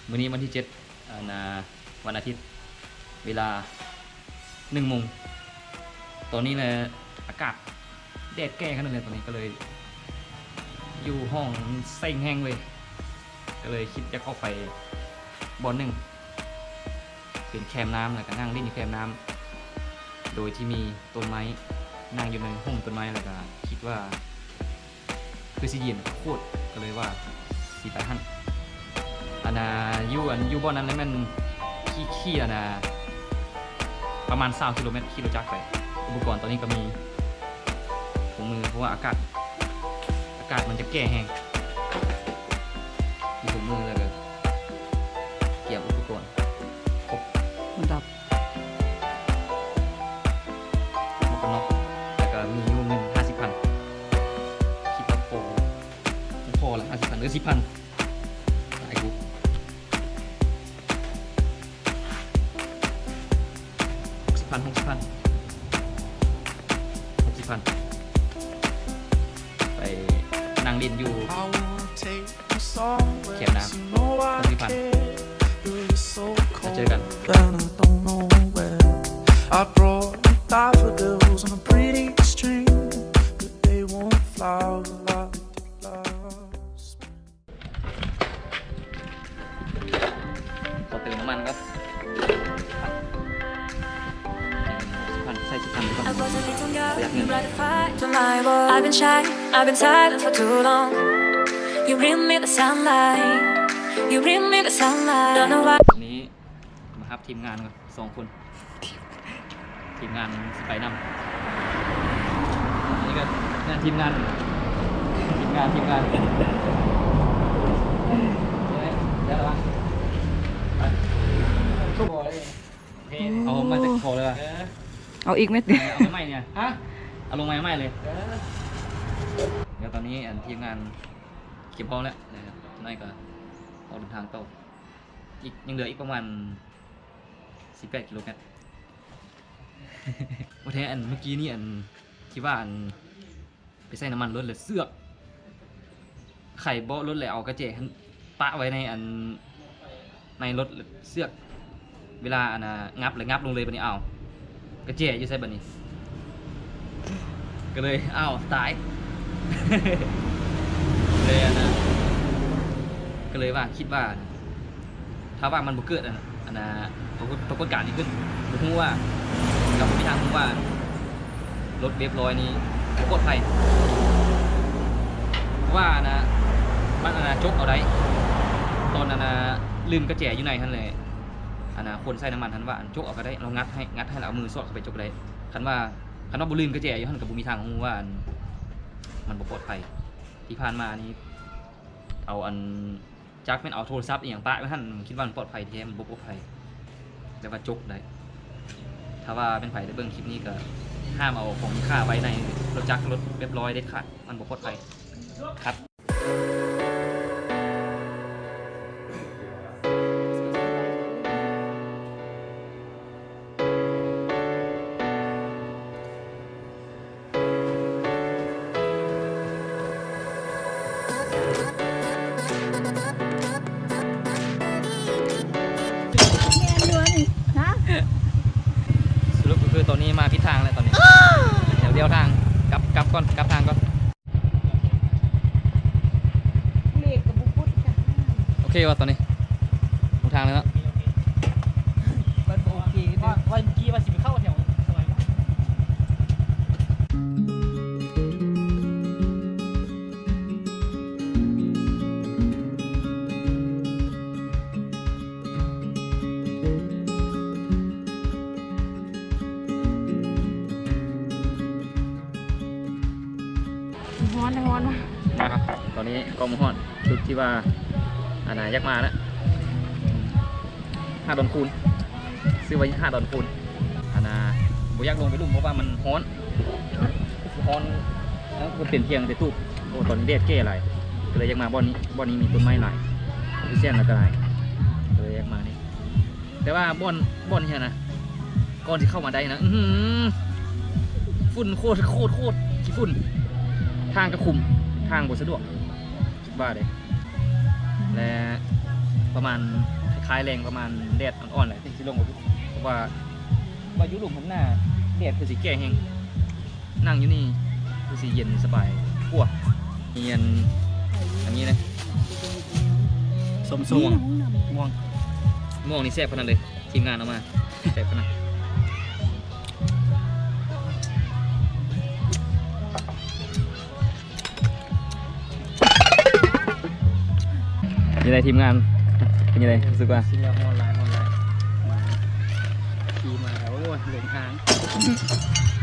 ມື້ນີ້ວັນທີເຈັດ ອັນນາ ວັນອາທິດ ເວລາໜຶ່ງໂມງ. ຕອນນີ້ແຫຼະ ອາກາດແດດແກ່ຂະໜາດເລີຍ ຕອນນີ້ກໍເລີຍຢູ່ຫ້ອງເຊັງແຮງເລີຍ ກໍເລີຍຄິດຈະເຂົ້າໄປບ່ອນໜຶ່ງ ເປັນແຄມນ້ຳ ແລ້ວກໍນັ່ງຫຼິ້ນຢູ່ແຄມນ້ຳ ໂດຍທີ່ມີຕົ້ນໄມ້ ນັ່ງຢູ່ໃນຮົ່ມຕົ້ນໄມ້ ແລ້ວກໍຄິດວ່າ ຄືຊິເຢັນໂຄດ ກໍເລີຍວ່າຊິໄປຫັ້ນ. ອັນນາ ຢູ່ ອັນ ຢູ່ບ່ອນນັ້ນແລ້ວແມ່ນຂີ່ ຂີ່ ອັນນາ ປະມານຊາວກິໂລແມັດ ຂີ່ລົດຈັກໄປ. ອຸປະກອນຕອນນີ້ກໍມີຖົງມື ເພາະວ່າອາກາດ ອາກາດມັນຈະແກ່ແຮງ. ມີຖົງມື ແລ້ວກໍກຽມອຸປະກອນຄົບ ມັນດັບ ໝວກກັນນັອກ ແລ້ວກໍມີຢູ່ເງິນຫ້າສິບພັນ ຄິດວ່າພໍ ພໍລະຫ້າສິບພັນ ເອີ ສິບພັນ ຫຼາຍກູ ຫົກສິບພັນ ຫົກສິບພັນ ຫົກສິບພັນ ໄປນັ່ງຫຼິ້ນຢູ່ ແຄມນ້ຳ ຫົກສິບພັນ ແລ້ວເຈີກັນ. I brought you daffodils on a pretty string, but they won't flower like the flowers. ຂໍເຕີມນ້ຳມັນກ່ອນ ໃສ່ສິບພັນກ່ອນ ປະຢັດເງິນ. I've been shy, I've been silent for too long. You bring me the sunlight, you bring me the sunlight. Don't know why. ນີ້ມາຮັບທີມງານກ່ອນສອງຄົນ ທີມງານຊິໄປນຳ. ອັນນີ້ກໍແມ່ນທີມງານ ທີມງານ ທີມງານ ໄດ້ແລ້ວວະ ໄປ ເອົາມາຈາກຄໍເລີຍວະ. ເອີ ເອົາອີກແມັດ ເອົາໃໝ່ໆ ນີ້ ຮະ ເອົາລົງໃໝ່ໆ ເລີຍ. ເອີ ແລ້ວຕອນນີ້ ອັນ ທີມງານເກັບຂອງແລ້ວນະ ນ້ອຍກໍອອກເດີນທາງຕໍ່ ອີກ ຍັງເຫຼືອອີກປະມານສິບແປດກິໂລແມັດ. ບໍ່ແທ້ ອັນ ເມື່ອກີ້ນີ້ ອັນ ທີ່ວ່າ ອັນ ໄປໃສ່ນ້ຳມັນລົດ ແລ້ວເຊືອກ ໄຂເບາະລົດ ແລ້ວເອົາກະແຈຫັ້ນປະໄວ້ໃນ ອັນ ໃນລົດ ແລ້ວເຊືອກ ເວລາ ອັນນາ ຫງັບ ແລ້ວຫຍັບລົງເລີຍ. ບາດນີ້ ອ້າວ ກະແຈຢູ່ໃສບາດນີ້? ກໍເລີຍ ອ້າວ ຕາຍ ເລີຍ ອັນນາ ກໍເລີຍວ່າ ຄິດວ່າ ຖ້າວ່າມັນບໍ່ເກີດ ອັນ ອັນນາ ປາກົດ ປາກົດການນີ້ຂຶ້ນ ບໍ່ຮູ້ວ່າ ກໍບໍ່ມີທາງຮູ້ວ່າ ລົດເວັບຮ້ອຍນີ້ບໍ່ປອດໄພ ເພາະວ່າ ອັນນາ ມັນ ອັນນາ ຈົກເອົາໄດ້ ຕອນ ອັນນາ ລືມກະແຈຢູ່ໃນຫັ້ນແຫຼະ ອັນນາ ຄົນໃສ່ນ້ຳມັນຫັ້ນວ່າ ອັນ ຈົກເອົາກໍໄດ້ ລອງງັດໃຫ້ ງັດໃຫ້ ແລ້ວເອົາມືສອດເຂົ້າໄປຈົກໄດ້. ຄັນວ່າ ຄັນວ່າບໍ່ລືມກະແຈຢູ່ຫັ້ນ ກໍບໍ່ມີທາງຮູ້ວ່າ ອັນ ມັນບໍ່ປອດໄພ. ທີ່ຜ່ານມານີ້ ເອົາ ອັນ ຈັກແມ່ນເອົາໂທລະສັບອີ່ຫຍັງປະໄວ້ຫັ້ນ ຄິດວ່າມັນປອດໄພແທ້ ມັນບໍ່ປອດໄພ ແຕ່ວ່າຈົກໄດ້. ຖ້າວ່າແມ່ນໃຜໄດ້ເບິ່ງຄລິບນີ້ ກໍຫ້າມເອົາຂອງມີຄ່າໄວ້ໃນລົດຈັກ ລົດເວັບຮ້ອຍເດັດຂາດ ມັນບໍ່ປອດໄພ. ຄັດ. ສະຫຼຸບກໍຄືຕອນນີ້ມາຜິດທາງແລ້ວຕອນນີ້ ດຽວລ້ຽວທາງ ກັບ ກັບກ່ອນ ກັບທາງກ່ອນ. ເບຣກກໍບໍ່ກົດຈັກ ໂອເຄບໍ່ຕອນນີ້? ຮູ້ທາງແລ້ວເນາະ. ມັນບໍ່ໂອເຄເດ້ ຂ້ອຍເມື່ອກີ້ວ່າຊິໄປເຂົ້າແຖວຊອຍ. ຮ້ອນ ຮ້ອນວ່າ. ມາຄັບ ຕອນນີ້ກໍມາຮອດຈຸດທີ່ວ່າ ອັນນາ ຢາກມາແລ້ວ ຫາດດອນຄູນ ຊື່ວ່າຫາດດອນຄູນ. ອັນນາ ບໍ່ຢາກລົງໄປລຸ່ມ ເພາະວ່າມັນຮ້ອນ ຮ້ອນ ເອີ ມັນເປັນພຽງແຕ່ຕູບ. ໂອ້ ຕອນນີ້ແດດແກ່ຫຼາຍ ກໍເລີຍຢາກມາບ່ອນນີ້ ບ່ອນນີ້ມີຕົ້ນໄມ້ຫຼາຍ ອອກຊີເຈນກໍຫຼາຍ ກໍເລີຍຢາກມານີ້. ແຕ່ວ່າບ່ອນ ບ່ອນນີ້ນະ ກ່ອນຊິເຂົ້າມາໄດ້ນະ ອື້ຫື ຝຸ່ນໂຄດ ໂຄດ ໂຄດ ຂີ້ຝຸ່ນ ທາງກໍຂຸມ ທາງບໍ່ສະດວກ ຄິດວ່າເດ້. ແລະ ປະມານ ຄ້າຍໆແລງ ປະມານແດດອ່ອນໆແຫຼະ ຈັ່ງຊິລົງໄປພຸ້ນ ເພາະວ່າ ວ່າຢູ່ລຸ່ມຫັ້ນນາ ແດດຄືຊິແກ່ແຮງ. ນັ່ງຢູ່ນີ້ຄືຊິເຢັນສະບາຍກວ່າ. ມີອັນ ອັນນີ້ເດ້ ສົ້ມໆ ມ່ວງ ມ່ວງນີ້ແຊບຂະໜາດເລີຍ ທີມງານເອົາມາ ແຊບຂະໜາດ. ເປັນໃດທີມງານ ເປັນຈັ່ງໃດ ຮູ້ສຶກວ່າ ຊິແລ້ວ ຮ້ອນຫຼາຍ ຮ້ອນຫຼາຍ ມາ ຂີ່ມາແລ້ວ ໂອ້ຍ ຫຼົງທາງ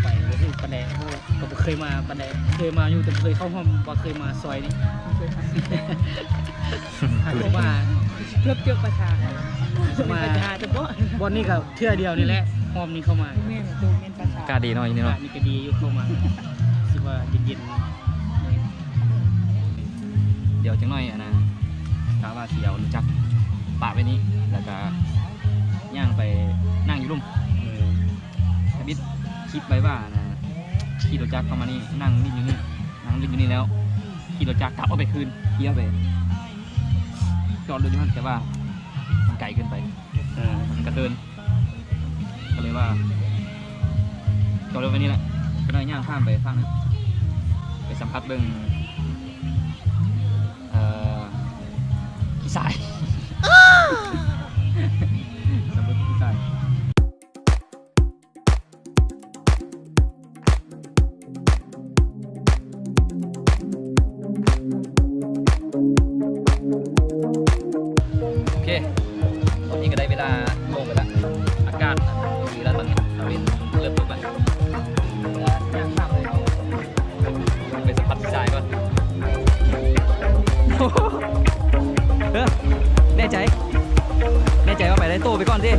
ໄປບໍ່ຖືກປານໃດ. ໂອ້ຍ ກໍບໍ່ເຄີຍມາປານໃດ ເຄີຍມາຢູ່ແຕ່ບໍ່ເຄີຍເຂົ້າຮ່ອມ ບໍ່ເຄີຍມາຊອຍນີ້ ຫາກໍມາ ເກືອບເຈີປະຊາ ມາປະຊາສະເພາະ ບ່ອນນີ້ກໍເທື່ອດຽວນີ້ແຫຼະ ຮອບນີ້ເຂົ້າມາ. ແມ່ນ ໂຕແມ່ນປະຊາ ອາກາດດີເນາະ ຢູ່ນີ້ເນາະ ອາກາດນີ້ກໍດີຢູ່ ເຂົ້າມາ ຮູ້ສຶກວ່າເຢັນໆ. ດຽວຈັກໜ້ອຍ ອັນນ່າ ກະວ່າຊິເອົາລົດຈັກປະໄວ້ນີ້ ແລ້ວກະຍ່າງໄປນັ່ງຢູ່ລຸ່ມ. ເອີ ທຳອິດຄິດໄວ້ວ່າ ອັນນ່າ ຂີ່ລົດຈັກເຂົ້າມານີ້ ນັ່ງຫຼິ້ນຢູ່ນີ້ ນັ່ງຫຼິ້ນຢູ່ນີ້ແລ້ວ ຂີ່ລົດຈັກກັບອອກໄປຄືນ ຂີ່ອອກໄປ ຈອດລົດຢູ່ຫັ້ນ ແຕ່ວ່າມັນໄກເກີນໄປ ເອີ ມັນກະເທີນ ກໍເລີຍວ່າ ຈອດລົດໄວ້ນີ້ແຫຼະ ກໍໄດ້ຍ່າງຂ້າມໄປຝັ່ງນັ້ນ ໄປສຳຜັດເບິ່ງ ເອີ ຂີ້ຊາຍ ສຳຜັດຂີ້ຊາຍ. ໂອເຄ ຕອນນີ້ກໍໄດ້ເວລາລົງໄປລະ ອາກາດດີລະ ຕອນນີ້ຕາເວັນເລີ່ມຕົກລະ ຍ່າງຂ້າມເລີຍ ໄປສຳຜັດຜູ້ຊາຍກ່ອນ. ເອີ ແນ່ໃຈ ແນ່ໃຈວ່າໄປໄດ້ ໂຕ້ໄປກ່ອນຕິ.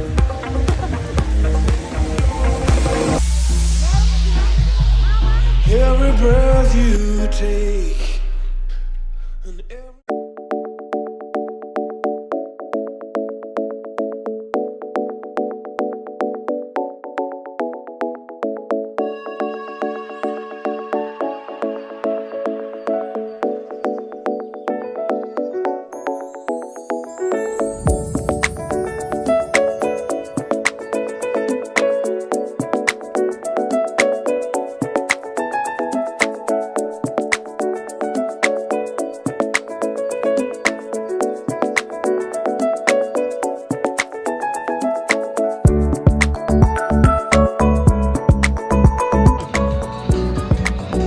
Every breath you take and every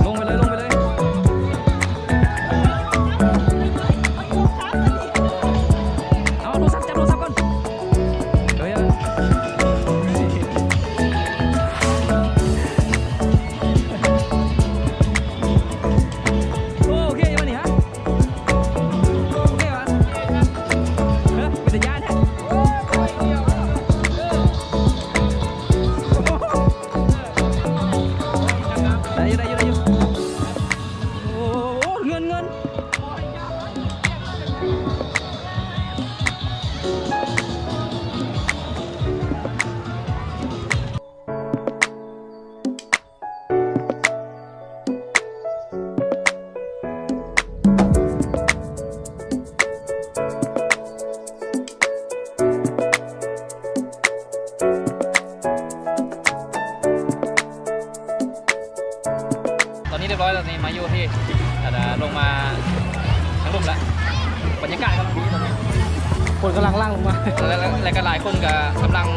ລົງໄປເລີຍ ລົງໄປເລີຍ ເອົາໂທລະສັບ ຈັບໂທລະສັບກ່ອນ ເອີ ໂອເຄ ບາດນີ້ ຮະ ໂອເຄວະ ເອີ ເປັນຕາຢ້ານແທ້ ໄດ້ຢູ່ ໄດ້ຢູ່ ໄດ້ຢູ່ ໂອ້ ເງິນ ເງິນ. ຕອນນີ້ຮຽບຮ້ອຍແລ້ວ ນີ້ມາຢູ່ທີ່ ອັນນ່າ ລົງມາທາງລຸ່ມລະ ບັນຍາກາດກຳລັງດີຕອນນີ້ ຝົນກຳລັງຫຼັ່ງລົງມາ ແລະ ແລະ ແລະກໍຫຼາຍຄົນກໍກຳລັງ